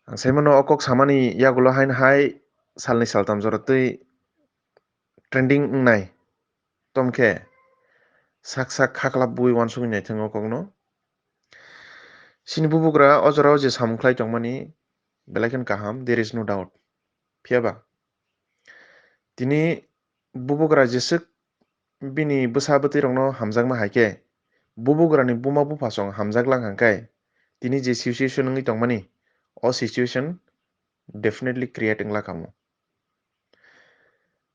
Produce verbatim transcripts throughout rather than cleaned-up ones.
Ang sai mano o kok samani yagulo haino hai salni saltam jora twi trending wngnai. Tomkhe sak sak khaklap bui wansugwi naithang o kokno. Chini bubugra o jorao je samung khlai tongmani belai kheno kaham, there is no doubt. Phiyaba tini bubugra jeswk bini bwsa bwtwi rokno hamjakma hai khe, bubugrani buma buphasong hamjak lang hang khe, tini je situation wngwi tongmani, o situation definitely create wngla kamo.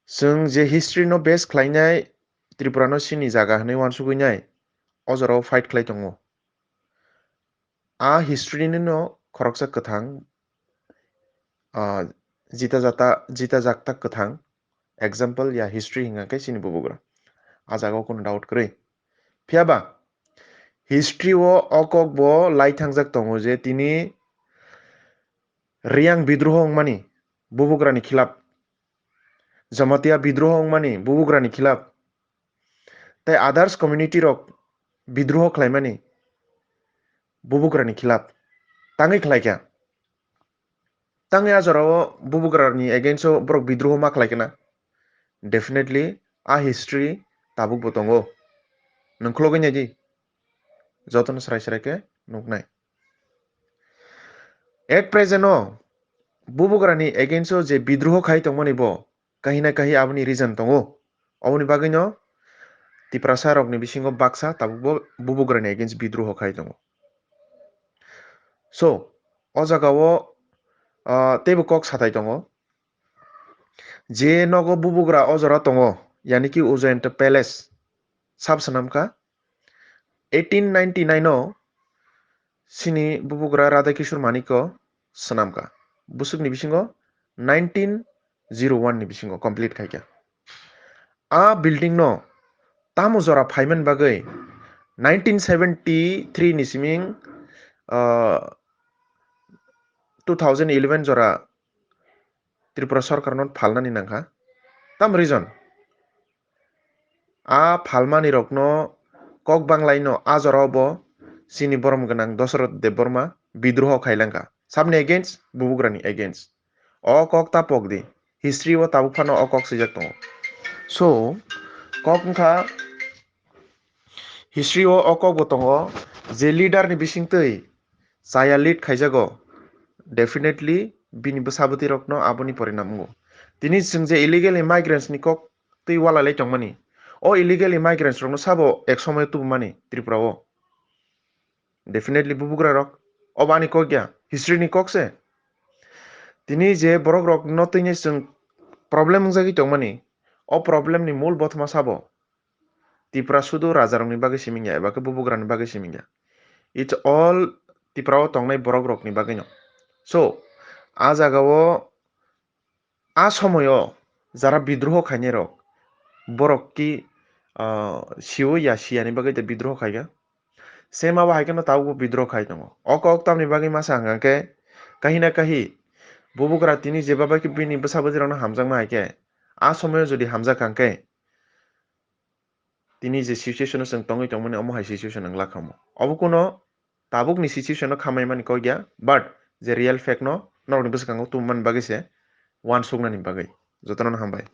Chwng je history no base khlainai, Tripura no chini jaga hwnwi wansugwi nai, o jorao fight khlai tongo. A history ni no khoroksa kwthang, ah, jita jata, jita jakta kwthang example ya history hinga khe chini bubugra. A jaga o kunu doubt kwrwi. Phiyaba history o o kok bo lai thangjak tongo je tini Riyang bidroho wngmani bubugrani khilap, Jamatia bidroho wngmani bubugrani khilap, tei others community rok bidroho khlaimani bubugrani khilap tangwi khlaikha. Tangwi a jorao bubugrani against o borok bidroho ma khlaikha na? Definitely a history tabukbo tongo. Nwng khulogwi naidi, jotono srai srai khe nuknai. At present o bubugrani against o je bidroho khai tongmani bo kahina kahi aboni reason tongo. Oboni bagwino Tiprasa rokni bisingo baksa tabukbo bubugrani against bidroho khai tongo. So o jagao, ah, teibo kok sathai tongo. Je nogo bubugra o jora tongo, yani ki Ujayanta Palace sab swnamkha. Eighteen ninety-nine o chini bubugra Radha Kishore Manikko swnamkha. Bwswkni bisingo nineteen zero one ni bisingo complete khaikha. A building no tamo jora phaiman bagwi nineteen seventy-three ni siming, ah, two thousand eleven jora Tripura sorkar no phalnani nangkha. Tam reason? A phalmani rokno kok banglaino a jorao bo chini borom gwnang Dosoroth Debbarma bidroho khailangkha. Sabni against? Bubugrani against. O kok ta pok di. History o tabuk phano o kok swijak tongo. So, kok wngkha history o o kok bo tongo je leader ni bisingtwi chaya lead khaijago, definitely bini bwsa bwtwi rokno aboni porinam wngo. Tini chwng je illegal immigrants ni kok twi walai lai tongmani, o illegal immigrants rokno sabo ek somoyo tubumani Tripura o? Definitely bubugra rok. Obo ani kok ya, history ni kok se. Tini je borok rok no twi ni chwng problem wngjagwi tongmani, o problem ni mul bothoma sabo? Tipra sudu rajarokni bagwi simingya eba khe bubugrani bagwi simingya. It's all Tipra o tongnai borok rokni bagwino. So, a jagao, a somoyo jara bidroho khainai rok, borok ki, ah, siyo ya siyani bagwi de bidroho khaiga. Same abo hai kheno tabukbo bidroho khai tongo. O kok tamni bagwi masa hwnka khe, kahi na kahi, bubugra tini jeba bai khe bini bwsa bwtwi rokno hamjakma hai khe, a somoyo jodi hamjak hang khe, tini je situation o chwng tongwi tongmani omo hai situation wng lakha omo. Obo kuno tabukni situation o khamai mani kok ya, but je real fact no norokni bwskango tubumani bagwi se uansuknani bagwi. Jotono hambai.